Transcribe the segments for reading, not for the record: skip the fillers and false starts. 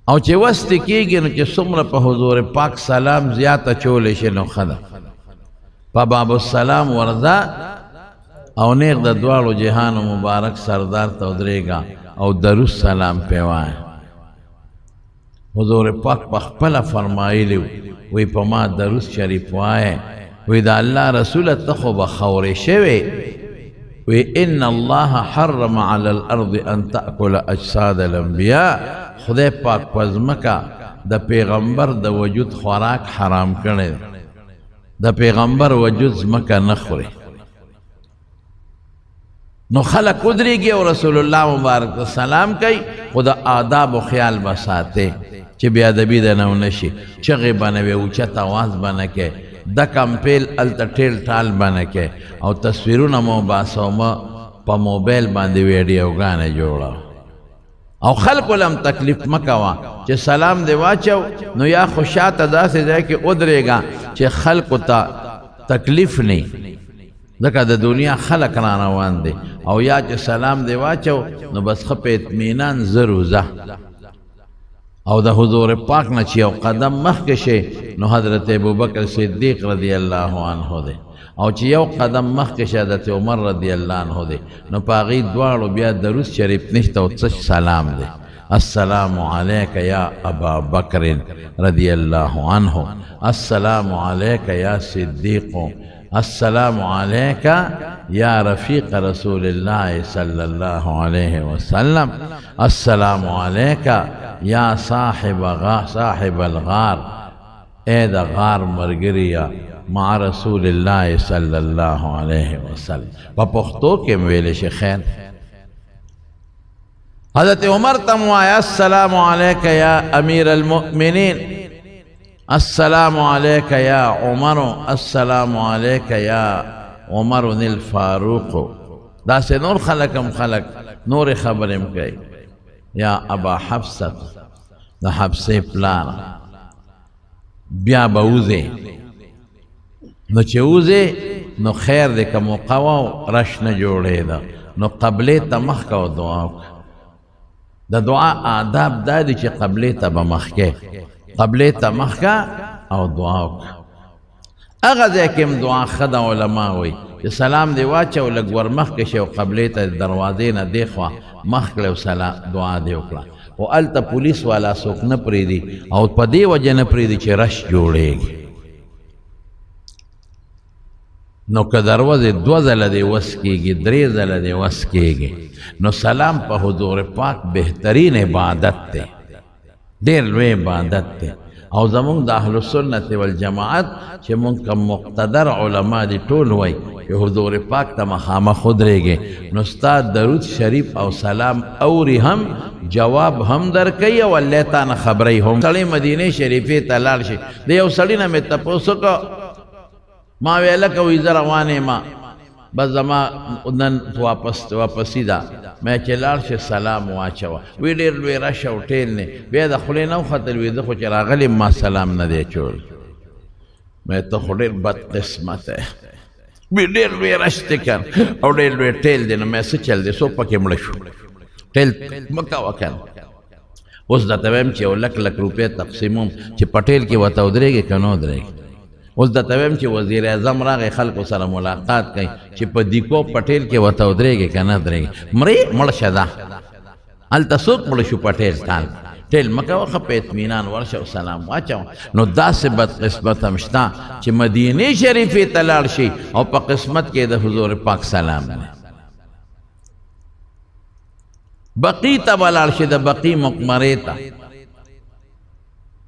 او چې وس دې کېږي نو چې څومره په حضور پاک سلام زیات اچولی شي نو ښه ده. په باب السلام ورځه او نیغ د دواړو جهانو مبارک سردار ته ودرېږه او درود سلام پې وایه. حضور پاک په خپله فرمایلی وی په ما درود شریف وایه. وی د الله رسوله ته خو به خورې شوې. وی ان الله حرم علی الارض ان تأکل اجساد الانبیاء. خدای پاک په ځمکه د پیغمبر د وجود خوراک حرام کړی دی. د پیغمبر وجود ځمکه نه خوري. نو خلک ودرېږي او رسول الله مبارک ته سلام کوي، خو د آدابو خیال به ساتي چې بې ادبي د نه ونه شي، چغې به نه وي، اوچت اواز به نه کوي، د کمپیل هلته ټیل ټال به نه کوي، او تصویرونه مو باسه او مه په موبایل باندې ویډیوګانې جوړوه. او خلکو له هم تکلیف مه کوه چې سلام دې واچو نو یا خو شاته داسې ځای کې ودرېږه چې خلکو ته تکلیف نه، ځکه د دنیا خلک را روان دي، او یا چې سلام دې واچو نو بس ښه په اطمینان زر وځه. او د حضور پاک نه چې یو قدم مخکې شي نو حضرت ابوبکر صدیق رضی الله عنه دی، او چې یو قدم مخکې شي حضرت عمر رضی الله عنه دی، نو په هغې دواړو بیا درود شریف نشته او څه سلام دی. السلام علیک یا ابا بکر رضی الله عنه، السلام علیک یا صدیق، السلام علیک یا رفیق رسول الله صلی الله علیه وسلم، السلام علیک یا صاحب صاحب الغار، ای د غار مرګریا مع رسول الله صلی الله علیه وسلم. په پښتو کې ویل شي خیر. حضرت عمر ته وایا السلام علیک یا امیر المؤمنین، السلام علیک یا عمر، السلام علیک یا عمر الفاروق. داسې نور خلک هم خلک نورې خبرې هم کوي. یا ابا حفصه، د حفصې پلار، بیا به وځې، نو چې وځې نو خیر دی، که موقع وه او رش نه جوړېده نو قبلې ته مخ کوه، دعا وکړه. د دعا آداب دا دي چې قبلې ته به مخ کې، قبلې ته مخ که او دعا وکړه. هغه ځای کې هم دعا ښه ده. علما وایي چې سلام دې واچو، لږ ورمخکې شي او قبلې ته د دروازې نه دې خوا مخ کړې او سلام دعا دې وکړه. خو هلته پولیس والا څوک نه پرېږدي، او په دې وجه نه پرېږدي چې رش جوړېږي. نو که دروازې دوه ځله دې وس کېږي، درې ځله دې وس کېږي، نو سلام په حضور پاک بهترین عبادت دی، ډېر لوی عبادت دی. او زمونږ د اهل سنت والجماعت چې مونږ کوم مقتدر علما دي ټول وایي چې حضور پاک ته مخامخ ودرېږي نو ستا درود شریف او سلام اوري هم، جواب هم درکوي او الله تا نه خبروي هم. سړی مدینې شریفې ته لاړ شي، د یو سړي نه مې تپوس وکړ، ما ویل لکه وایي زه روان یم، بس زما نن واپسي ده، مې چې لاړ شې سلام واچوه. وی ډېر لوی رش او ټیل نه، بیا د خولې نه وختل، وی زه خو چې راغلی ما سلام نه دی اچولی. مې ته خو ډېر بد قسمت یې، وی ډېر لوی رش دی که او ډېر لوی ټیل دی، نو مې څه چل دی، څوک پکې مړه شو، ټیل مه کوه که نه. اوس درته وایم چې یو لک لک روپۍ تقسیموم چې په ټیل کې ورته ودرېږې که نه ودرېږې. اوس درته وایم چې وزیر اعظم راغی خلکو سره ملاقات کوي چې په دیکو په ټیل کې ورته ودرېږې که نه درېږې، مرې مړ شه ده، هلته څوک مړ شو په ټیل ټال ټیل مه کوه، ښه په اطمینان ورشه او سلام واچوه. نو داسې بدقسمت هم شته چې مدینې شریفې ته لاړ شي او په قسمت کې د حضور پاک سلام نه. بقی ته به لاړ شي، د بقی مقبرې ته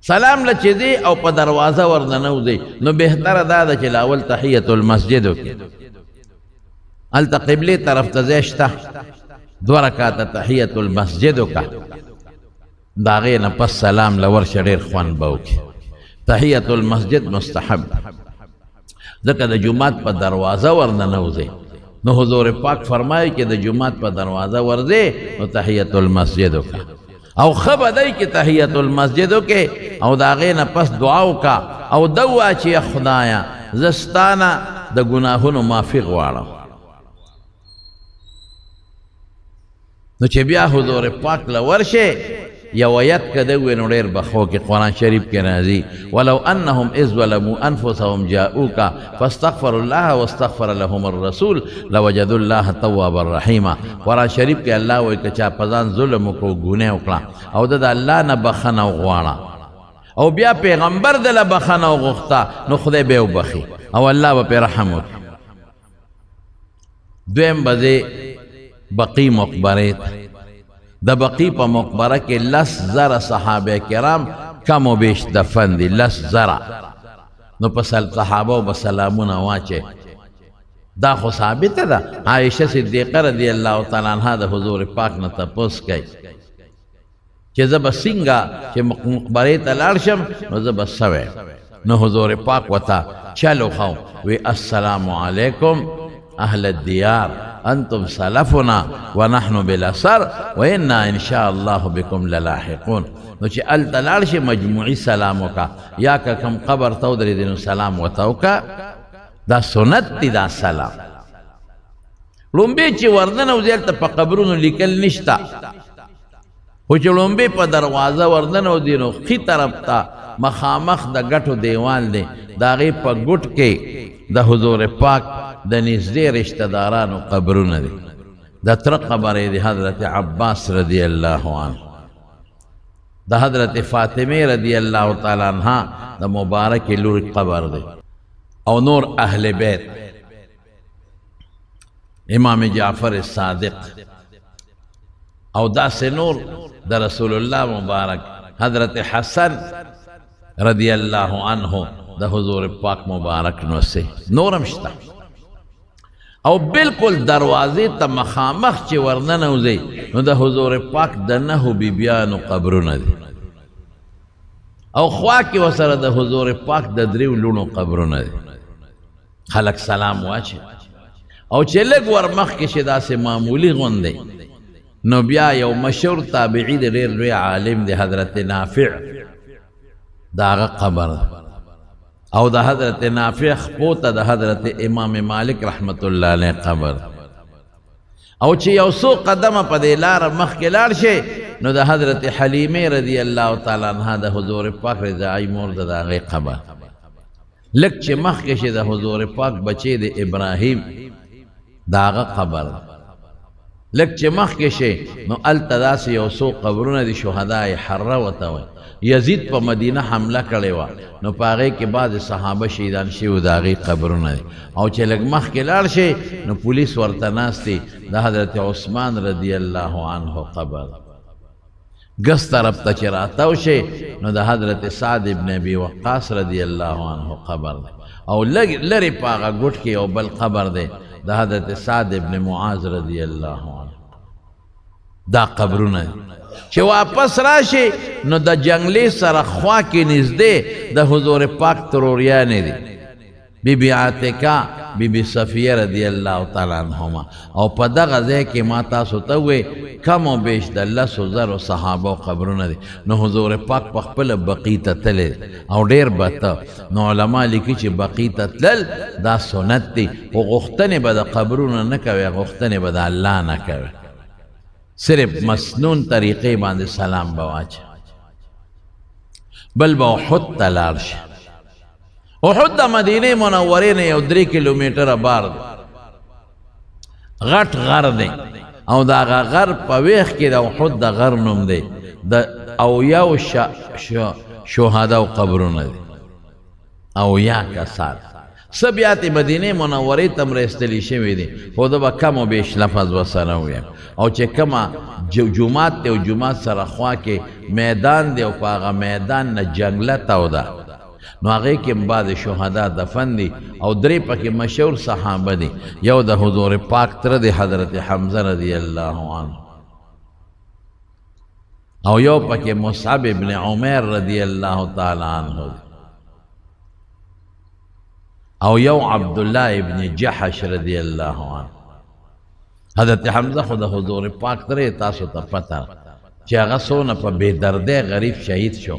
سلام له چې دی او په دروازه ورننوځي، نو بهتره دا ده چې لاول تحیت المسجد وکړي. هلته قبلې طرف ته ځای شته، دوه رکعته تحیت المسجد وکړه، د هغې نه پس سلام له ورشه، ډېر خوند به وکړي. تحیت المسجد مستحب، ځکه د جومات په دروازه ورننوځي، نو حضور پاک فرمایي چې د جومات په دروازه ورځې نو تحیت المسجد وکړه، او ښه به دی چې تحیت المسجد وکړې او د هغې نه پس دعا وکړه او دا ووایه چې خدایه زه ستا نه د ګناهونو معافي غواړم. نو چې بیا حضور پاک له ورشې یو آیت که دی ووایې نو ډېر به ښه وکړي. قرآن شریف کې راځي، ولو انهم اذ ظلموا انفسهم جاءوک فاستغفروا الله واستغفر لهم الرسول لوجدوا الله توابا رحیما. قرآن شریف کې الله وایي که چا په ځان ظلم وکړو، ګناه وکړه او ده د الله نه بخښنه وغواړه او بیا پیغمبر ده له بخښنه وغوښته، نو خدای به یې وبخښي او الله به پرې رحم وکړي. دویم به ځې بقي مقبرې ته. د بقي په مقبره کې 10,000 صحابه کرام کم و بیش دفن دي، 10,000. نو په صحابه به سلامونه واچي. دا خو ثابته ده. عایشه صدیقه رضی الله تعالی عنها د حضور پاک نه تپوس کوي چې زه به څنګه چې مقبرې ته لاړ شم نو زه به څه وایم؟ نو حضور پاک ورته چل وښو، وی السلام علیکم اهل الدیار انتم سلفنا ونحن بالاثر وانا ان شاء الله بكم للاحقون. نو چې هلته لاړ شي مجموعي سلام وکړه، یا که کوم قبر ته ودرېدې نو سلام ورته وکړه. دا سنت دی دا سلام. ړومبی چې ورننوځي هلته په قبرونو لیکل نشته، خو چې ړومبی په دروازه ورننوځي نو ښي طرف ته مخامخ د ګټو دیوال دی، د هغې په ګوټ کې د حضور پاک د نږدې رشته دارانو قبرونه دي. د تره قبر یې دی حضرت عباس رضی الله عنه، د حضرت فاطمې رضی الله تعالی عنها د مبارکې لور قبر دی، او نور اهل بیت، امام جعفر صادق او داسې نور د رسول الله مبارک، حضرت حسن رضی الله عنه د حضور پاک مبارک نوسه نورم شته. او بالکل دروازې ته مخامخ چې ورننوځئ نو د حضور پاک د 9 بیبیانو قبرونه دي، او خوا کې ورسره د حضور پاک د 3 لوڼو قبرونه دي. خلک سلام واچي او چې لږ ورمخکې شي داسې معمولي غوندې، نو بیا یو مشهور تابعي دی، ډېر لوی عالم دی، حضرت نافع، د هغه قبر دی. او د حضرت نافع خپو ته د حضرت امام مالک رحمت الله علیه قبر دی. او چې یو څو قدمه په دې لاره مخکې لاړ شي نو د حضرت حلیمې رضی الله تعالی عنها د حضور پاک رضاعي مور ده، د هغې قبر. لږ چې مخکې شي د حضور پاک بچی د ابراهیم، د هغه قبر دی. لږ چې مخکې شي نو هلته داسې یو څو قبرونه دي، شهدای حره ورته وایي. یزید په مدینه حمله کړې وه، نو په هغې کې بعضې صحابه شهیدان شوي وو، د هغې قبرونه دي. او چې لږ مخکې لاړ شي نو پولیس ورته ناست دي، د حضرت عثمان رضی الله عنه قبر. ګس طرف ته چې راتاو شي نو د حضرت سعد ابن ابي وقاص رضی الله عنه قبر دی. او لرې په هغه ګوټ کې یو بل قبر دی د حضرت سعد ابن معاذ رضی الله عنه. دا قبرونه دي. چې واپس راشي نو د جنگلې سره خوا کې نږدې د حضور پاک تروریانې دي، بی بی عاتکه، بی بی صفیه رضی الله تعالی عنهما. او په دغه ځای کې ما تاسو ته وویل کم و بیش د 10,000 صحابو قبرونه دي. نو حضور پاک په خپله بقیع ته تللی او ډېر به ته. نو علما لیکي چې بقیع ته تلل دا سنت دی، خو غوښتنې به د قبرونو نه کوي، غوښتنې به د الله نه کوي، صرف مسنون طریقې باندې سلام به واچوي. بل به احد ته لاړ شي. احد د مدینې منورې نه یو 3 کیلومتره بار دی، غټ غر دی، او د هغه غر په ویښ کې د احد د غر نوم دی، د او یو شهداو قبرونه دي، او یا کسان څه بیا ترې مدینې منورې ته هم راایستلي شوي دي، خو زه به کم و بیش لفظ ورسره ووایم. او چې کومه جومات دی او جومات سره خوا کې میدان دی، او په هغه میدان نه جنګله تاو ده، نو هغې کې هم بعضې شهدا دفن دي، او 3 پکې مشهور صحابه دي. یو د حضور پاک تره دی حضرت حمزه رضی الله عنه، او یو پکې مصعب ابن عمیر رضی الله تعالی عنه دی، او یو عبدالله ابن جحش رضی الله عنه. حضرت حمزه خو د حضور پاک تره تاسو ته پته چې هغه څونه په بې دردۍ غریب شهید شو،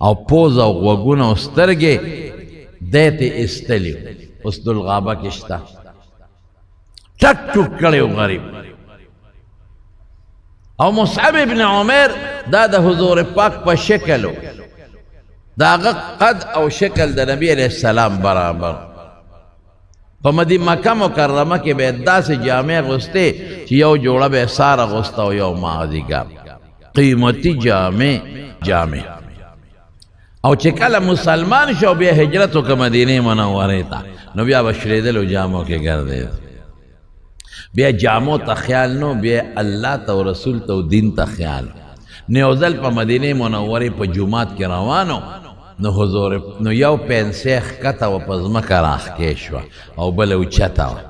او پوزه او غوږونه او سترګې دی ترې ایستلي، اوس دالغابه کې شته، ټک ټوک کړی و غریب. او مصعب ابن عمر دا د حضور پاک په شکل، د هغه قد او شکل د نبی علیه السلام برابر. په مدینه مکه مکرمه کې به یې داسې جامې اغوستې چې یو جوړه به یې سار اغوسته او یو مازدیګر، قیمتي جامې. او چې کله مسلمان شو بیا هجرت وکړه مدینې منورې ته، نو بیا به شلېدلو جامو کې ګرځېد. بیا جامو ته خیال نو، بیا الله ته او رسول ته او دین ته خیال. نو یو ځل په مدینې منورې په جومات کې روانو، نو حضور نو یو پنسې ښکته وه په ځمکه راښکې شوه او بله اوچته وه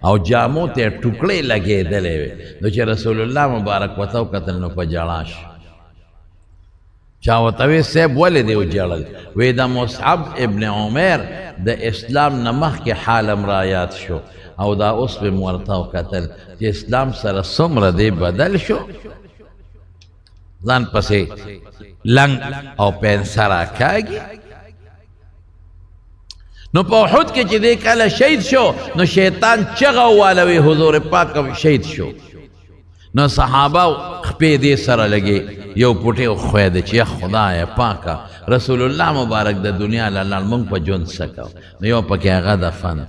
او جامو ته یې ټوکړې لګېدلې وې. نو چې رسول الله مبارک ورته وکتل نو په ژړا شو. چا ورته وی صاحب ولې دې وژړل؟ وی د مصعب ابن عمر د اسلام نه مخکې حال هم را یاد شو او دا اوس مې ورته وکتل چې اسلام سره څومره دی بدل شو، ځان پسې لنګ او پنسه راکاږي. نو په احد کې چې دی کله شهید شو نو شیطان چغه وواله وی حضور پاک شهید شو. نو صحابه خپې دې سره لګې یو پټې وښویده چې خدایه پاکه رسول الله مبارک د دنیا له لاړ موږ په ژوند څه کوو. نو یو پکې هغه دفن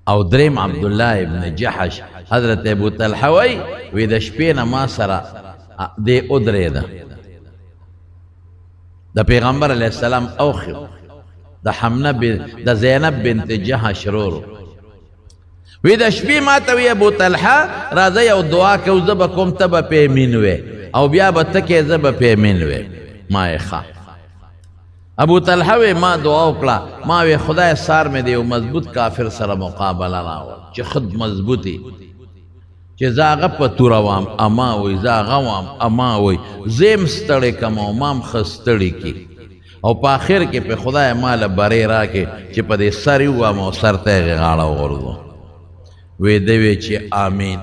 او دریم عبدالله ابن جحش. حضرت ابو طلحه وایي وی د شپې نه ما سره دې ودرېده، د پیغمبر علیه السلام اوښی د حمنه د زینب بنت جحش رورو. وی د شپې ما ته وی ابو طلحه راځه یو دعا کوو، زه به کوم ته به پې امین وې او بیا به ته کې زه به پې امین وې. ما یې ښه. ابو طلحه وی ما دعا وکړه، ما وی خدای سار مې د یو مضبوط کافر سره مقابله راوړ چې خود مضبوطي، چې زه هغه په توره وام اما وی، زه هغه وام اما وی، زه یې هم ستړی کړم او ما هم ښه ستړي کړي او په آخر کې په خدای ما له برې راکړې چې په دې سر یې ووهم او سر ته یې غاړه وغورځوم. وی دی وی چې آمین.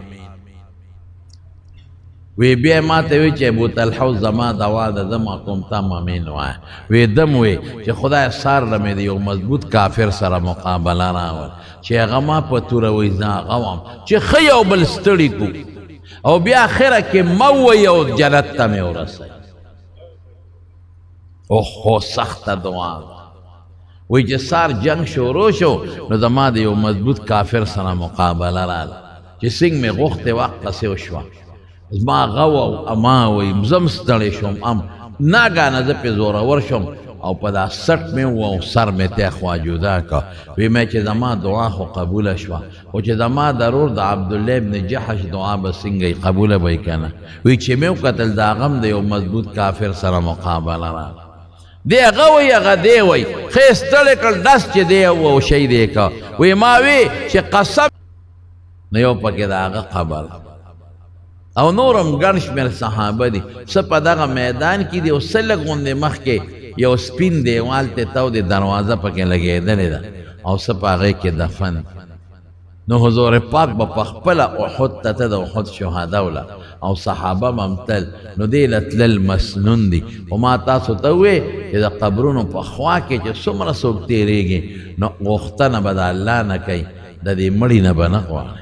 وی بیا ما ته وی چې ابو طلحه زما دوا ده، زه ما کوم ته هم امین وایه. وی دم وی چې خدای سار له مې د یو مضبوط کافر سره مقابله راوړ چې هغه ما په توره وی زه هغه وم چې ښه یو بل ستړي کړو او بیا آخره کې مه ووایي او جنت ته مې ورسوي. اوهو سخته دعا ده. وی چې سار جنگ شروع شو نو زما د یو مضبوط کافر سره مقابله راغله چې څنګه مې غوښتې وه هغسې وشوه، زما هغه وه او اما وی زه هم ستړی شوم، ام ناګانه زه پرې زورور شوم او په دا سټ مې وو او سر مې ته خوا جدا کړ. وی مې چې زما دعا خو قبوله شوه، خو چې زما د ورور د عبدالله ابن جحش دعا به څنګه وي، قبوله به یې که نه؟ وی چې مې وکتل د هغه هم د یو مضبوط کافر سره مقابله راغله. دی هغه وایي هغه دی وایي ښه یې ستړی کړ، ډس چې دی او شهید یې کړ. وی ما وی چې قسم نو یو پکې د هغه قبر او نور هم ګڼ شمېر صحابه دي، څه په دغه میدان کې دي او څه لږ غوندې مخکې یو سپین دیوال ته تاو دی، دروازه پکې لګېدلې ده او څه په هغې کې دفن. نو حضور پاک به په خپله احد ته ته د احد شهدا وله او صحابه به هم تلل، نو دې له تلل مسنون دي. خو ما تاسو ته وویل چې د قبرونو په خوا کې چې څومره څوک تېرېږي نو غوښتنه به د الله نه کوي، د دې مړي نه به نه غواړي.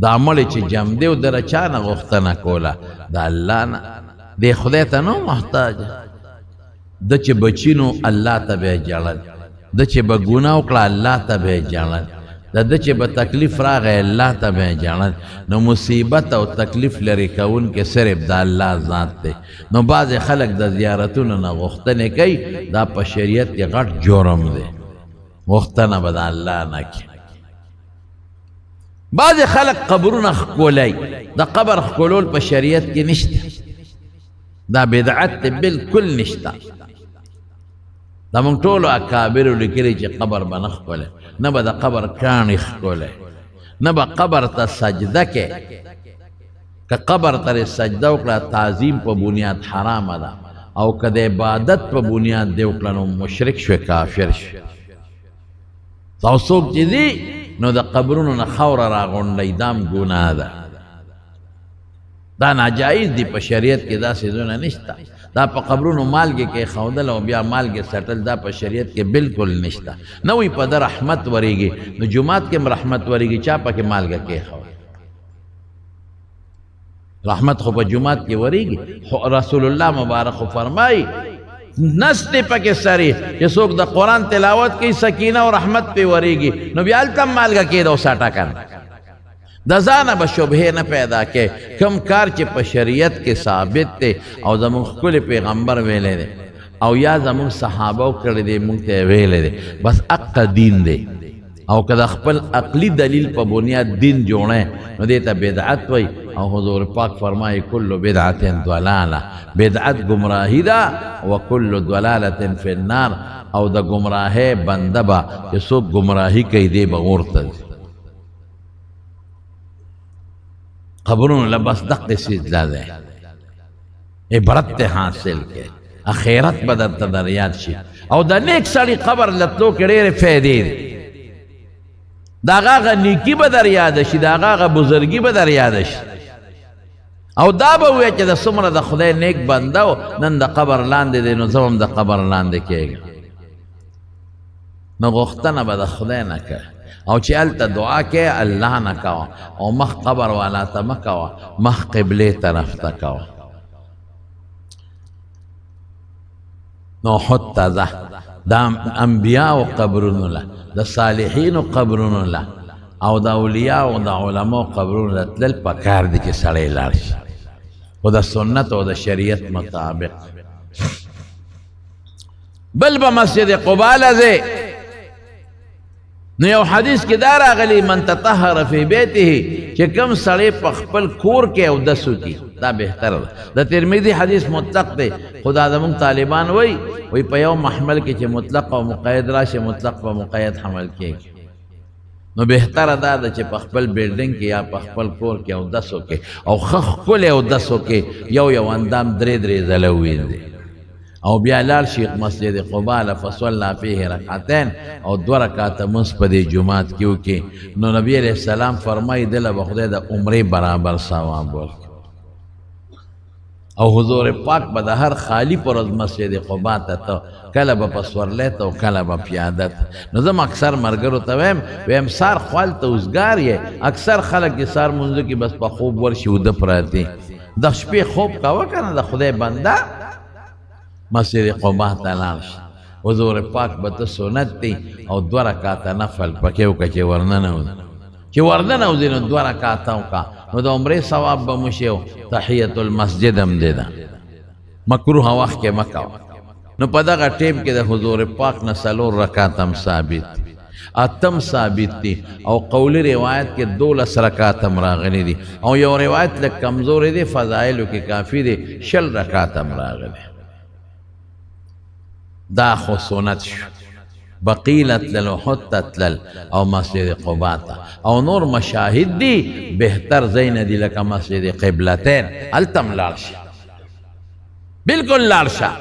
دا مړی چې جمدی و ده چا نه غوښتنه کوله؟ د الله نه. دی خدای ته نه محتاج. ده چې بچي نو الله ته به یې ژړل، ده چې به ګناه وکړه الله ته به یې ژړل، د ده چې به تکلیف راغی الله ته به یې ژړل. نو مصیبت او تکلیف لرې کوونکی صرف د الله ذات دی. نو بعضې خلک د زیارتونو نه غوښتنې کوي، دا په شریعت کې غټ جرم دی، غوښتنه به د الله نه کوي. بعضې خلک قبرونه ښکلوي، د قبر ښکلول په شریعت کې نشته، دا بدعت دی، بالکل نشته. دا موږ ټولو اکابرو لیکلي چې قبر به نه ښکلی، نه به د قبر کاڼي ښکلی، نه به قبر ته سجده کې. که قبر ته سجده وکړه تعظیم په بنیاد حرامه ده، او که د عبادت په بنیاد دې وکړه نو مشرک شوې، کافر شوې. او څوک چې ځي نو د قبرونو نه خاوره راغونډوي، دا هم ګناه ده، دا ناجایز دی په شریعت کې، دا څیزونه نشته. دا په قبرونو مالګې کېښودل او بیا مالګې څټل دا په شریعت کې بالکل نشته. نه وي په ده رحمت ورېږي، نو جومات کې هم رحمت ورېږي، چا پکې مالګه کېښوده؟ رحمت خو په جومات کې ورېږي، خو رسول الله مبارک خو فرمایي نس دی پکې سری چې څوک د قرآن تلاوت کوي سکینه او رحمت پې ورېږي، نو بیا هلته هم مالګه کېده او ساټه که نه. د ځانه به شبهې نه پیدا کې. کوم کار چې په شریعت کې ثابت دی او زموږ ښکلي پیغمبر ویلی دی او یا زموږ صحابه کړی دی، موږ ته یې ویلی دی، بس حق دین دی. او که د خپل عقلي دلیل په بنیاد دین جوړی نو دې ته بدعت وایي. او حضور پاک فرمایي کل بدعت ضلاله، بدعت ګمراهي ده، وکل ضلالة فی النار. او د ګمراهۍ بنده به چې څوک ګمراهي کوي دی به اور ته ځي. قبرونو له بس دقې څیز له دی عبرت ته حاصل کې، اخرت به درته در یاد شي. او د نیک سړي قبر له تلو کې ډېرې فایدې دي. د هغه هغه نیکي به در یاده شي، د هغه هغه بزرګي به در یاده شي. او دا به ووایي چې د څومره د خدای نیک بنده و، نن د قبر لاندې دی نو زه هم د قبر لاندې کېږم. نو غوښتنه به د خدای نه کوې، او چې هلته دعا کوې الله نه کوه، او مخ قبر والا ته مه کوه، مخ قبلې طرف ته کوه. نو احد ته ځه، د انبیاو قبرونو له، د صالحینو قبرونو له، او د اولیاو د علماو قبرونو له تلل پکار دي چې سړی لاړ شي، خو د سنت او د شریعت مطابق. بل به مسجد قباء له ځې. نو یو حدیث کې دا راغلی من تطهر فی بیته، چې کوم سړی په خپل کور کې اودس وکړي دا بهتر ده. د ترمذي حدیث مطلق دی، خو دا زموږ طالبان وایي، وایي په یو محمل کې چې مطلق او مقید راشي مطلق په مقید حمل کېږي. نو بهتره دا ده چې په خپل بلډینګ کې یا په خپل کور کې اودس وکړي، او ښه ښکلی اودس وکړي، یو یو اندام درې درې ځله ووینځي، او بیا لاړ شي مسجد قباء له، فصلی فیه رکعتین، او دوه رکعته لمونځ په دې جومات کې وکړي. نو نبی علیه السلام فرمایي دله به خدای د عمرې برابر ثواب ورکړي. او حضور پاک به د هر خالي پر ورځ مسجد قباء ته ته، کله به په سورلی ته او کله به پیاده ته. نو زه اکثر ملګرو ته وایم، وایم سهار خو هلته اوزګار یې، اکثر خلک چې سهار لمونځ وکړي بس په خوب ورشي اوده پراته، د شپې خوب کوه که نه د خدای بنده مسجد قباء ته لاړ شي. حضور پاک به ته سنت دی او دوه رکعته نفل پکې وکړه چې ورننوځي، چې ورننوځي نو دوه رکعته وکړه، نو د عمرې ثواب به مو شي او تحیت المسجد هم دی ده، مکروه وخت کې مه کوه. نو په دغه ټیم کې د حضور پاک نه څلور رکعته هم ثابت دي، اتم ثابت دي، او قولی روایت کې 12 رکعته هم راغلي دي، او یو روایت لږ کمزوری دی فضایلو کې کافي دی، 20 رکعته هم راغلي. دا خو سنت شو. بقیع له تلل، احد ته تلل، او مسجد قباء ته، او نور مشاهد دي بهتر ځای نه دي لکه مسجد قبلتین، هلته هم لاړ شه، بالکل لاړ شه.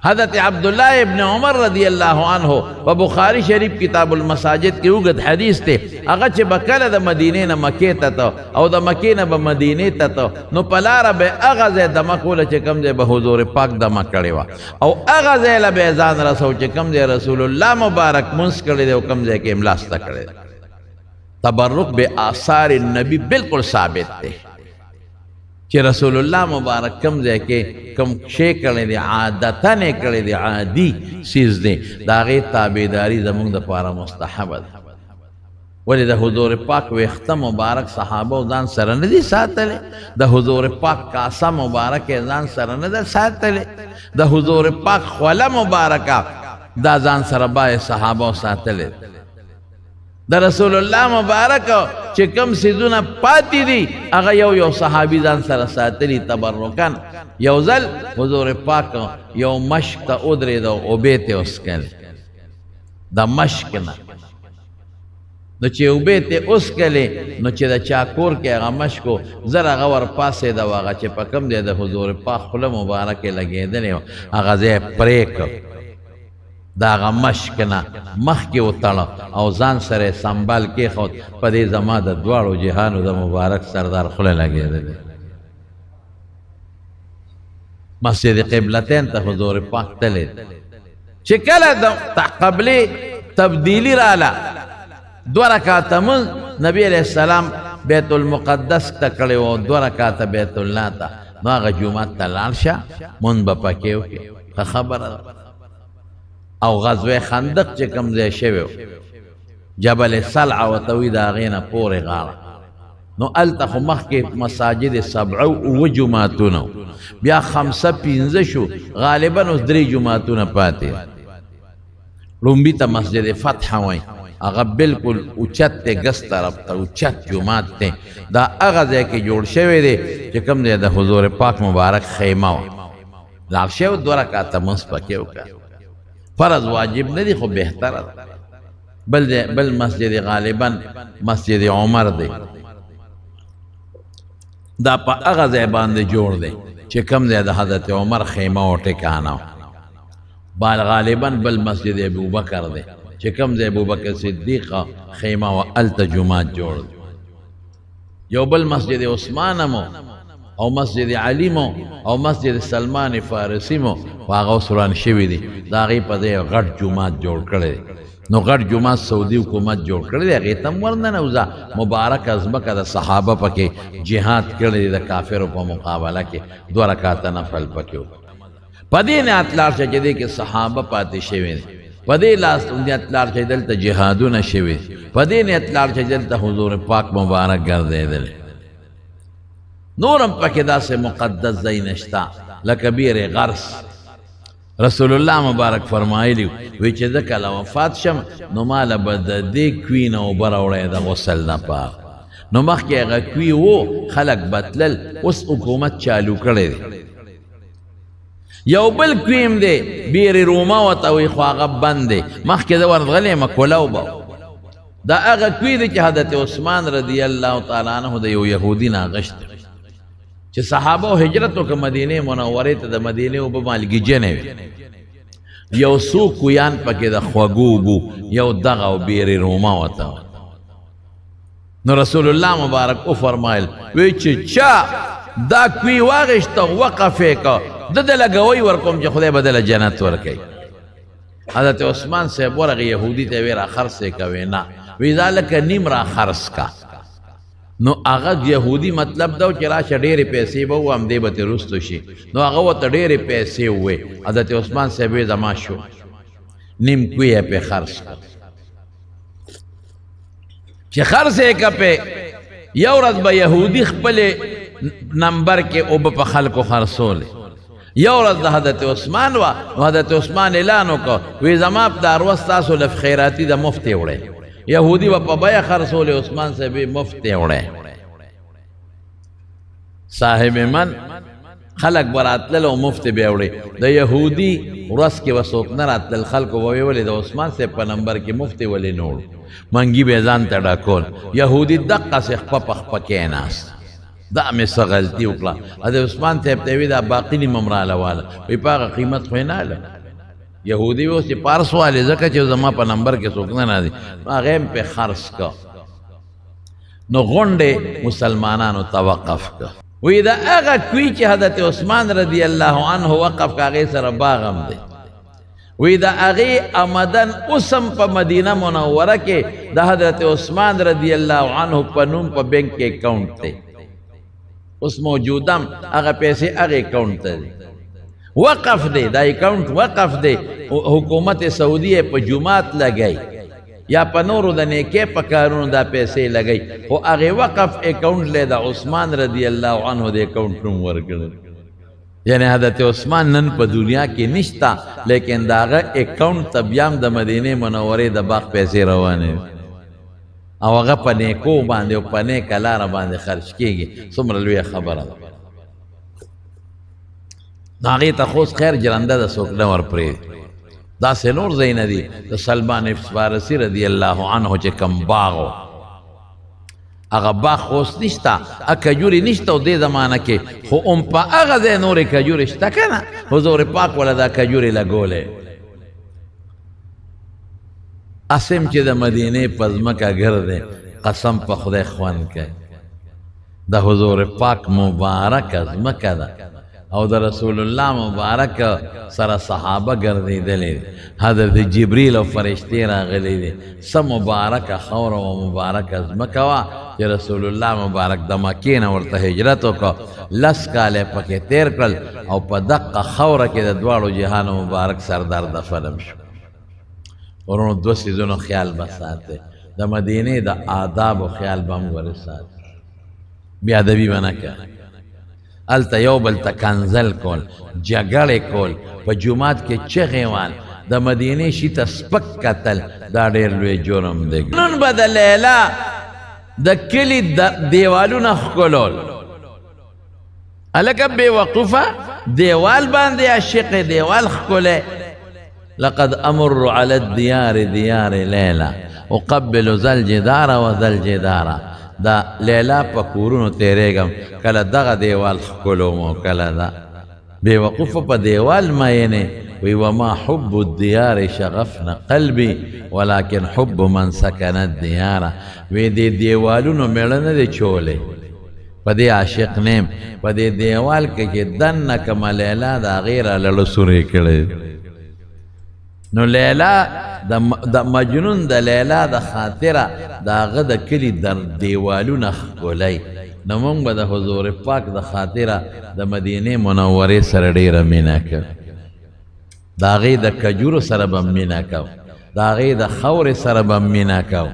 حضرت عبدالله ابن عمر رضی الله عنه په بخاری شریف کتاب المساجد کې اوږد حدیث دی، هغه چې به کله د مدینې نه مکې ته ته او د مکې نه به مدینې ته ته، نو په لاره به هغه ځای دمه کوله چې کوم ځای به حضور پاک دمه کړې وه، او هغه ځای له به یې ځان رسو چې کوم ځای رسول الله مبارک مونځ کړی دی او کوم ځای کې یې ملاسته کړې ده. تبرک به آثار النبی بالکل ثابت دی چې رسول الله مبارک کوم ځای کې کوم شی کړی دی، عادتاً یې کړی دی، عادي څیز دی، د هغې تابعداري زموږ دپاره مستحبه ده. ولې د حضور پاک ویښته مبارک صحابه ځان سره نه دي ساتلی، د حضور پاک کاسه مبارک یې ځان سره نه ده ساتلې، د حضور پاک خوله مبارکه دا ځان سره باید صحابه ساتلې. د رسول الله مبارک چې کوم څیزونه پاتې دي هغه یو یو صحابي ځان سره ساتلي تبرکاً. یو ځل حضور پاک یو مشک ته ودرېده او اوبه ته وڅکلې، د مشک نه نو چې اوبه ته وڅکلې، نو چې د چا کور کې هغه مشک و، زر هغه ورپاڅېده او هغه چې په کوم ځای د حضور پاک خوله مبارکې لګېدلې وه هغه ځای پرې کړ، د هغه مشک نه مخکې وتړه او ځان سره یې سمبال کېښود، په دې زما د دواړو جهانو د مبارک سردار خوله لګېدلې. مسجد قبلتین ته حضور پاک تللی، چې کله د قبلې تبدیلی راله دوه رکعته مونځ نبی علیه السلام بیت المقدس ته کړی وو، 2 رکعته بیت الله ته، نو هغه جومات ته لاړ شه، مونځ به پکې وکړې. ښه خبره ده. او غزوه خندق چې کوم ځای شوی و، جبل سلع ورته وایي، د هغې نه پورې غاړه، نو هلته خو مخکې مساجد سبعه اووه جوماتونه، بیا 5 5 شو، غالبا اوس 3 جوماتونه پاتې. ړومبي ته مسجد فتح وایي، هغه بالکل اوچت دی، ګس طرف ته اوچت جومات دی. دا هغه ځای کې جوړ شوی دی چې کوم ځای د حضور پاک مبارک خیمه وه. لاړ شوی و، 2 رکعته لمونځ پکې وکړه. فرض واجب نه دی خو بهتره ده. بل مسجد غالبا مسجد عمر دی، دا په هغه ځای باندې جوړ دی چې کوم ځای د حضرت عمر خیمه او ټکانه وه. بل غالبا بل مسجد ابوبکر دی چې کوم ځای ابوبکر صدیق خیمه وه، هلته جومات جوړ دی. یو بل مسجد عثمان مو او مسجد علی مو او مسجد سلمان فارسی مو، خو هغه اوس وران شوي دي. د هغې په ځای غټ جومات جوړ کړی دی. نو غټ جومات سعودي حکومت جوړ کړی دی، هغې ته هم ورننوځه. مبارکه ځمکه د صحابه پکې جهاد کړی دی د کافرو په مقابله کې، 2 رکعته نفل پکې وکړه. په دې نیت لاړ شه چې دې کې صحابه پاتې شوي دي، په دې لاس نیت لاړ شه دلته جهادونه شوي، په دې نیت لاړ شه دلته حضور پاک مبارک ګرځېدلی. نور هم پکې داسې مقدس ځای نشته لکه بیر غرس. رسول الله مبارک فرمایلی وی چې زه کله وفات شم نو ماله به د دې کوی نه اوبه راوړی د غسل لپاره. نو مخکې هغه کوی و، خلک به تلل، اوس حکومت چالو کړی دی. یو بل کوی هم دی بیر روما ورته وایي، خو هغه بند دی. مخکې زه ورغلی یم، کولاو به دا هغه کوی دی چې حضرت عثمان رضی الله تعالی عنه د یو یهودي نه اخیستی چې صحابه او هجرت وکړه مدینې منورې ته، د مدینې اوبه مالګیجنې وې، یو څو کویان پکې د خوږو اوبو، یو دغه او بیر روما ورته. نو رسول الله مبارک وفرمایل وی چې چا دا کوی واغېسته وقف یې کړ، ده د لګوی ورکوم چې خدای به ده له جنت ورکوي. حضرت عثمان صاحب ورغی یهودي ته وی را خرڅ یې کوې؟ نه، وی دا لکه نیم را خرڅ کا. نو هغه یهودي مطلب دا و چې راشه ډېرې پیسې به وو، همدې به ترې وروستو شي. نو هغه ورته ډېرې پیسې ووې. حضرت عثمان صاحب وی زما شو، نیم کوی یې پرې خرڅ کړ. چې خرڅ یې کړه پرې، یو ورځ به یهودي خپلې نمبر کې اوبه په خلکو خرڅولې. یو ورځ د حضرت عثمان وه، نو حضرت عثمان اعلان وکړ وی زما په دا ورځ تاسو له خیراتي د مفتې وړی. یهودي به په بیه خرڅولې، عثمان صاحب یې مفتې وړی. صاحب من خلک به راتلل او مفتې به یې وړې. د یهودي ورځ کې به څوک نه راتلل، خلکو به ویل ولې د عثمان صاحب په نمبر کې مفتې ولې نه وړو؟ منګي به یې ځان ته ډکول. یهودي دقسې خپه په خپه کېناست، دا مې څه غلطي وکړه. حضرت عثمان صاحب ته یې وی دا باقي نیمه هم راله واله. وایي په هغه قیمت خو یې نه اله. یهودي اوس چې پارس والې ځکه چې زما په نمبر کې څوک نه راځي، نو هغه یې هم پرې خرڅ کړ. نو غونډې مسلمانانو ته وقف کړ. وایي دا هغه کوی چې حضرت عثمان رضی الله عنه وقف کړ، هغې سره باغ هم دی. وایي د هغې آمدن اوس هم په مدینه منوره کې د حضرت عثمان رضی الله عنه په نوم په بینک کې اکاونټ دی، اوس موجود هم هغه پیسې هغې اکاونټ ته دی، وقف دی، دا اکاونټ وقف دی. حکومت سعودي یې په جومات لګوي یا په نورو د نیکۍ په کارونو دا پیسې لګوي، خو هغې وقف اکاونټ له د عثمان رضی الله عنه د اکاونټ نوم ورکړی. یعنی حضرت عثمان نن په دنیا کې نشته، لیکن د هغه اکاونټ ته بیا هم د مدینې منورې د باغ پیسې روانې دي، او هغه په نیکو باندې او په نیکه لاره باندې خرج کېږي. څومره لویه خبره ده. نو هغې ته خو اوس خیر ژرنده ده، څوک نه ورپرېږدي. داسې نور ځایونه دي. د سلمان فارسي رضی الله عنه چې کوم باغ و، هغه باغ خو اوس نشته، کجورې نشته او دې زمانه کې، خو هم په هغه ځای نورې کجورې شته که نه، حضور پاک وله دا کجورې لګولې. هسې هم چې د مدینې په ځمکه ګرځې، قسم په خدای خوند کوي. د حضور پاک مبارکه ځمکه ده. او د رسول الله مبارک سره صحابه ګرځېدلې، حضرت جبریل او فرشتې راغلي دي. څه مبارکه خاوره او مبارکه ځمکه وه چې رسول الله مبارک د مکې نه ورته هجرت وکړ، 10 کاله یې پکې تېر کړل او په دقه خاوره کې د دواړو جهانو مبارک سردار دفن شو. ورونو دوه څیزونو خیال به ساتئ، د مدینې د آدابو خیال به هم ګورې ساتئ، بې ادبي به نه کوئ. هلته یو بل ته کنځل کول، جګړې کول، په جومات کې چغې وال، د مدینې شي ته سپک کتل، دا ډېر لوی جرم دی. نن به د لیلا د کلي دیوالونه ښکلول، هلکه بې وقوفه دیوال باندې عاشق دیوال ښکلی. لقد امر على الديار ديار ليلى اقبل ذا الجدار وذا الجدار. دا لیلا په کورونو تېرېږم، کله دغه دیوال ښکلوم او کله دا. بې وقوفه په دیوال مینې وی، وما حب الديار شغفنا قلبي ولكن حب من سكن الديار. وی دې دیوالونو مېړه نه دی چولی، په دې عاشق نیم، په دې دیوال کې چې دننه کومه لیلا د هغې رالړه سورې کړی. نو لیلا د مجنون د لیلا د خاطره د هغه د کلي در دیوالونه ښکلی. نو موږ به د حضور پاک د خاطره د مدینې منورې سره ډېره مینه کوو، د هغې د کجورو سره به مینه کوو، د هغې د خاورې سره به مینه کوو،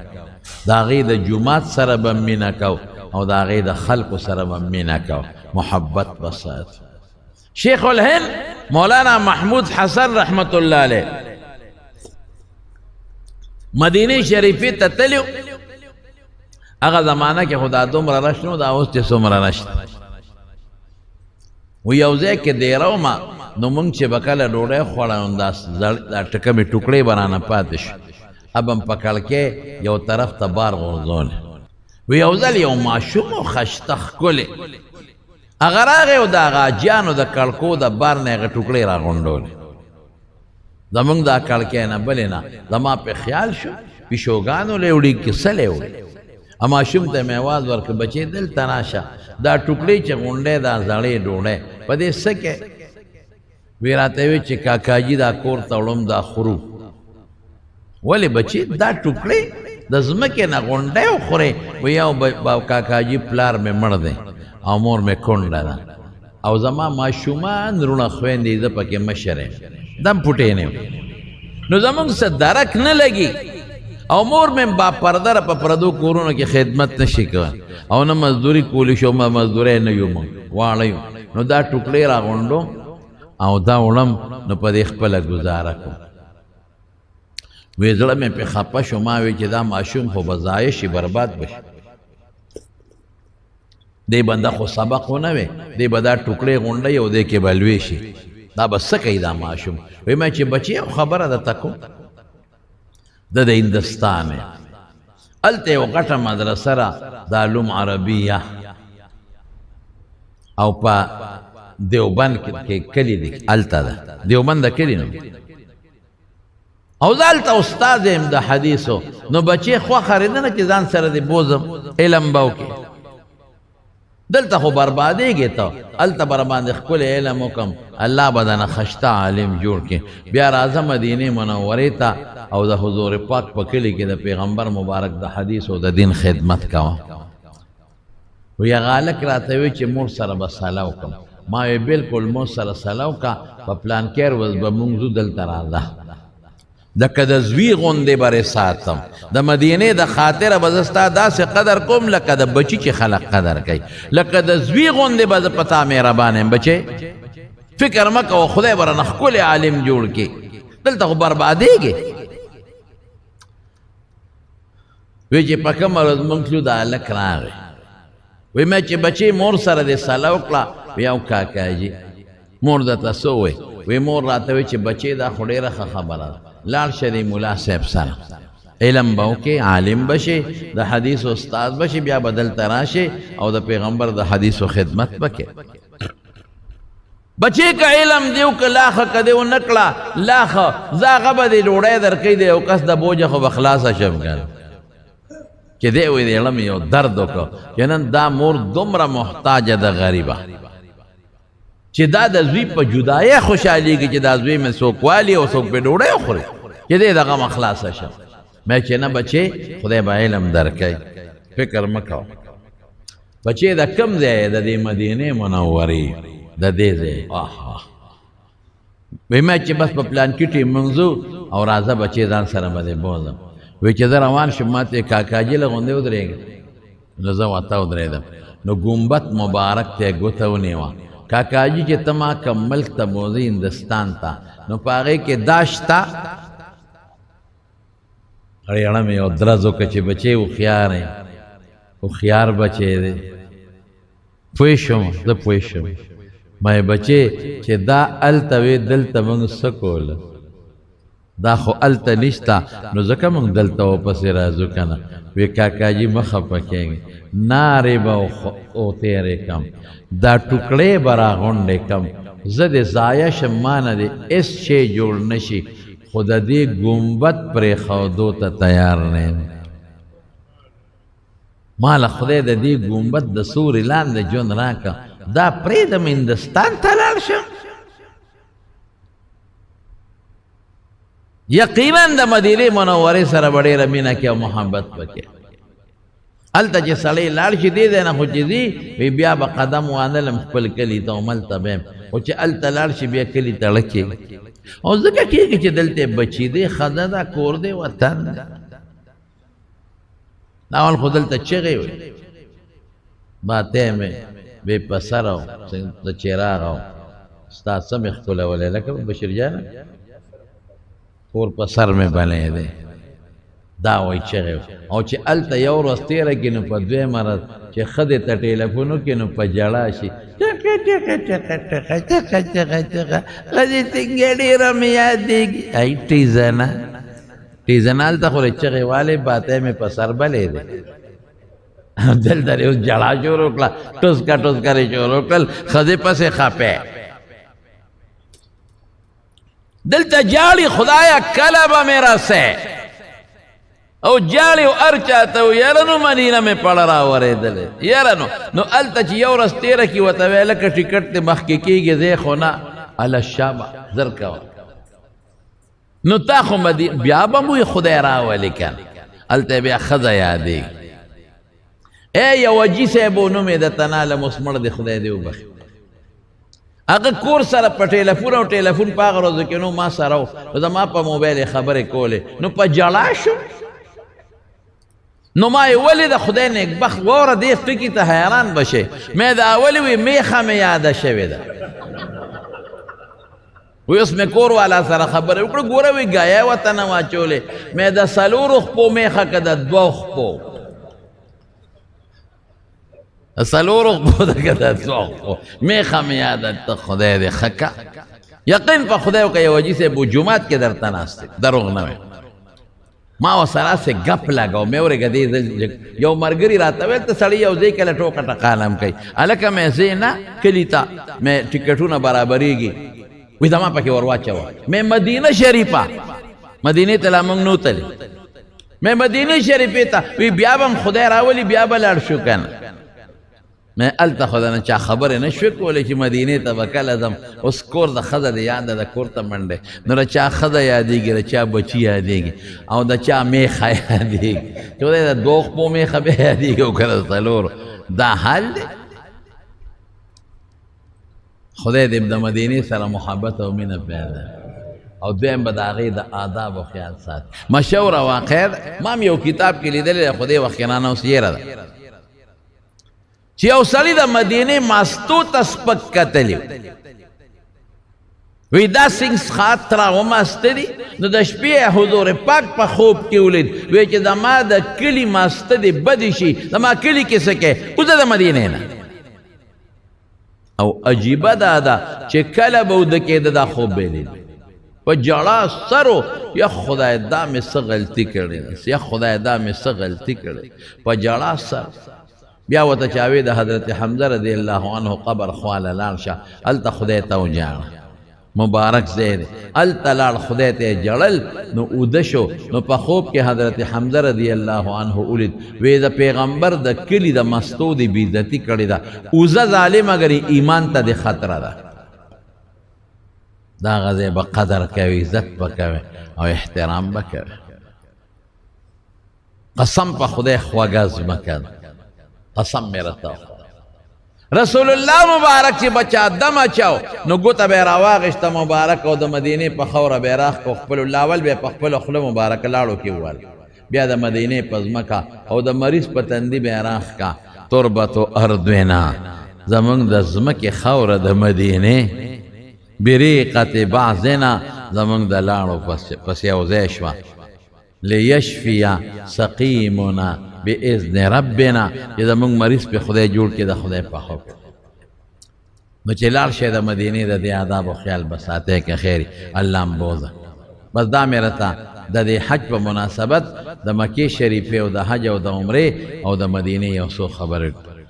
د هغې د جومات سره به مینه کوو او د هغې د خلکو سره به مینه کوو. محبت به ساتو. شیخ الهند مولانا محمود حسن رحمت الله علیه مدینې شریفې ته تللی. هغه زمانه کې خو دا دومره رش نه و، دا اوس چې څومره رش دی. و یو ځای کې دېره وم، نو موږ چې به کله ډوډۍ خوړه نو دا ټکمې ټوکړې به رانه پاتې شو، اب هم په کړکۍ یو طرف ته بار غورځولی. و یو ځل یو ماشوم و خشته ښکلی، هغه راغی او د هغه حاجیانو د کړکو د بار نه هغه ټوکړې راغونډولې. زمونږ دا کړکۍ نه بلې نه زما په خیال شو پیشوګانو له وړي کې څه له وړي. ماشوم ته مې اواز ورکړ، بچې دلته راشه، دا ټوکړې چې غونډی دا زړې ډوډۍ په دې څه کې؟ وی راته وی چې کاکاجي دا کور ته وړم دا خورو. ولې بچې دا ټوکړې د ځمکې نه غونډی وخورې؟ وی یو کاکاجي پلار مې مړ دی او مور مې کونډه ده او زما ماشومان وروڼه خویندې زه پکې مشر یم، دم پوټې نه یم، نو زمونږ څه درک نه لګي او مور مې با پرده په پردو کورونو کې خدمت نشي کولی او نه مزدوري کولی شو، ما مزدورۍ نه یو، موږ واړه یو. نو دا ټوکړې راغونډو او دا وړم، نو په دې خپله ګزاره کوم. وی زړه مې پې خپه شو، ما وی چې دا ماشوم خو به ضایع شي، برباد به شي، دې بنده خو سبق ونه وی، دې به دا ټوکړې غونډوي او دې کې به لوی شي، دا به څه کوي دا ماشوم؟ وی ما چې بچې یو خبره درته کوم، ده د هندوستان دی، هلته یو غټه مدرسه را د علوم عربیه او په دیوبند کې کلی دی، هلته ده دیوبند د کلی نوم، او زه هلته استاد یم د حدیثو. نو بچې خوښه رې نه چې ځان سره دې بوځم علم به وکړې، دلته خو بربادېږې ته، هلته به راباندې ښکلی علم وکړم، الله به درنه خشته عالم جوړ کړي. بیا راځه مدینې منورې ته او د حضور پاک په کلي کې د پیغمبر مبارک د حدیث او د دین خدمت کوه. وی هغه هلک راته وی چې مور سره به سلا وکړم. ما وی بالکل مور سره سلا وکړه، په پلان کې ورځ به مونږ ځو، دلته راځه، لکه د زوی غوندې به رې ساتم، د مدینې د خاطره به زه ستا داسې قدر کوم لکه د بچي چې خلک قدر کوي، لکه د زوی غوندې به زه په تا مهربان یم. بچې فکر مه کوه، خدای به رانه ښکلی عالم جوړ کړي، دلته خو بربادېږې. وی چې په کومه ورځ مونږ تلو دا هلک راغی، وی ما چې بچې مور سره دې سلا وکړه. وی او کاکاجي مور درته څه ووایي؟ وی مور راته وی چې بچې دا خو ډېره ښه خبره ده، لاړ شه دې ملا صاحب سره علم به وکړې، عالم به شې، د حدیث استاد به شې، بیا به دلته راشې او د پیغمبر د حدیثو خدمت به کوې. بچې که علم دی وکړه لا ښه، که دې ونه کړه لا ښه، زه هغه به دې ډوډۍ درکوي، د یو کس د بوجه خو به خلاصه شم که نه. چې دی وایي د زړه مې یو درد وکړ چې نن دا مور دومره محتاجه ده غریبه، چې دا د زوی په جدایۍ خوشحالېږي چې دا زوی مې څوک والي او څوک پرې ډوډۍ وخوري چې دی د غمه خلاصه شه. مې چې نه بچې، خدای به علم درکوي، فکر مه کوه. بچې د کوم ځای؟ د دې مدینې منورې د دې ځای. آه وی ما چې بس په پلان کې ټیم مونږ ځو او راځه بچې ځان سره به دې بوځم. وی چې زه روان شوم، ما ته کاکاجي له غوندې ودرېږه، نو زه ورته ودرېدم. نو ګنبد مبارک ته یې ګوته ونیوه، کاکاجي چې ته ما کوم ملک ته بوځې هندوستان ته، نو په هغې کې دا شته. اړه مې یو درز وکړه چې بچی هوښیار دی، هوښیار بچی دی. پوه شوم، زه پوه شوم. ما یې بچی چې دا هلته وې دلته موږ څه کوله، دا خو هلته نشته، نو ځکه موږ دلته ورپسې راځو که نه. وی کاکاجي مه خفه کېږئ، نارې به او تېرې کم، دا ټوکړې به راغونډې کم، زه دې ضایع شم، ما نه دې هېڅ شی جوړ نه شي، خو د دې ګنبد پرېښودو ته تیار نه یم. ما له خدای د دې ګنبد د سوري لاندې ژوند راکړه، دا پرېږدم هندوستان ته لاړ شم. یقینا د مدینې منورې سره به ډېره مینه کوي او محبت به کوي. هلته چې سړی لاړ شي دې ځای نه خو چې ځي وي بیا به قدم وانلم خپل کلي ته هملته به یم، خو چې هلته لاړ شي بیا کلي ته ړه کېږي. او ځکه کېږي چې دلته یې بچي دی، ښځه ده، کور دی، وطن دی. دا اول خو دلته چغې وې، باتی مې بې په سر او د چراغ او ستا څه مې ښکلولی لکه بشیر جانه کور په سر مې بلی دی. دا وایي چغې. او چې هلته یو ورځ تېره کړي نو په دویمه ورځ چې ښځې ته ټیلیفون وکړي نو په ژړا شي، چغه چغه چغه چغه چغه چغه چغه، ښځې څنګه ډېره مې یادېږي. ای ټیزنه ټیزنه، هلته خو چغې والې باتی مې په سر بلی دی، دلته یې اوس ژړا شروع کړه، ټوسکه ټوسکه یې شروع کړل، ښځې پسې خپه. دلته جاړي خدایا کله به مې رسې، او جاړي او هر چاته وایي یاره نو مدینه مې پړه راورېدلې، یاره نو نو هلته چې یو ورځ تېره کړي ورته وایي لکه ټکټ دې مخکې کېږي ځای خو نه، هله شابه زر کوه. نو تا خو بیا به مو خدای راولي که نه، هلته بیا ښځه یادېږي. ای یو حاجي صاحب و، نوم یې درته نه علم، اوس مړ دی، خدای دې وبخښي. هغه کور سره په ټیلیفون او ټیلیفون په هغه ورځو کې نو ما سره و، نو زما په موبایل یې خبرې کولې، نو په ژړا شو. نو ما یې ولې د خدای نېکبخت واوره، دې ټکي ته حیران به شې. مې دا ولې وي میخه مې یاده شوې ده. وی اوس مې کور والا سره خبرې وکړه، ګوره وی ګایه ورته نه واچولې. مې د څلورو خپو میخه که د دوو خپو، څلورو خپو ده که د دوو خپو میخه مې یاده ته خدای دې ښه که. یقین په خدای وکړه یو حاجي صاحب و جومات کې درته ناست دی، دروغ نه وایم. ما ورسره هسې ګپ لګاو، مې ورېږه دې ځل یو ملګري راته ویل ته سړی یو ځای کله ټوکه ټقاله هم کوي، هلکه مې ځې نه کلي ته مې ټکټونه برابرېږي، وایي زما پکې ور واچوه. مې مدینه شریفه، مدینې ته لا موږ نه تللي، مې مدینې شریفې ته وی بیا به هم خدای راولي بیا به لاړ شو که نه. مې هلته خو د نه چا خبرې نه شوې کولی چې مدینې ته به کله ځم. اوس کور د ښځه دې یاده ده، کور ته منډې، نو د چا ښځه یادېږي، د چا بچي یادېږي، او د چا میخه یادېږي، چې خدای د دوو خپو میخه بیا یادېږي او که د څلورو. دا حال دی. خدای دې د مدینې سره محبت او مینه پیدا او دویم به د هغې د آدابو خیال ساتي. مشهوره واقعه ده، ما هم یو کتاب کې لیدلې ده، خو دې وخت کې رانه اوس یېره ده، چې یو سړي د مدینې ماستو ته سپک کتلی وی، دا څنګه څښاک را وماسته دي. نو د شپې حضور پاک په خوب کې ولید، وی چې زما د کلي ماسته دې بدې شي، زما کلي کې څه کوې، وځه د مدینې نه. او عجیبه دا ده چې کله به وده کېده دا خوب به یې لید، په ژړا سرو، یا خدای دا مې څه غلطي کړې ده، یا خدای دا مې څه غلطي کړې، په ژړا سر. بیا ورته چا وی د حضرت حمزه رضی الله عنه قبر خواله لاړ شه، هلته خدای ته وژاړه، مبارک ځای دی، هلته لاړ خدای ته یې ژړل، نو اوده شو. نو په خوب کې حضرت حمزه رضی الله عنه ولید، وی د پیغمبر د کلي د مستو دې بېعزتي کړې ده، اوزه ظالمه ګرې ایمان ته دې خطره ده. دا غځای به قدر کوي، عزت به کوي او احترام به کوي. قسم په خدای خوږه ځمکه ده، قسم مې راته وخوړ. رسول الله مبارک چې بچا دم اچاو نو ګوته به یې راواخیسته مبارک او د مدینې په خاوره به یې راښکو، خپلو لاول به یې په خپله خوله مبارک لاړو کې ووهل، بیا د مدینې په ځمکه او د مریض په تندي به یې راښکه. تربت ارضنا، زمونږ د ځمکې خاوره د مدینې، بریقت بعضنا، زمونږ د لاړو پسې یو ځای شوه. لیشفی سقیمنا باذن ربنا، چې زمونږ مریض په خدای جوړ کړي د خدای په حکم. نو چې لاړ شئ د مدینې د دې آدابو خیال به ساتئ که خیر الله م بوځه. بس دا مې راته د دې حج په مناسبت د مکې شریفې او د حج او د عمرې او د مدینې یو څو خبرې.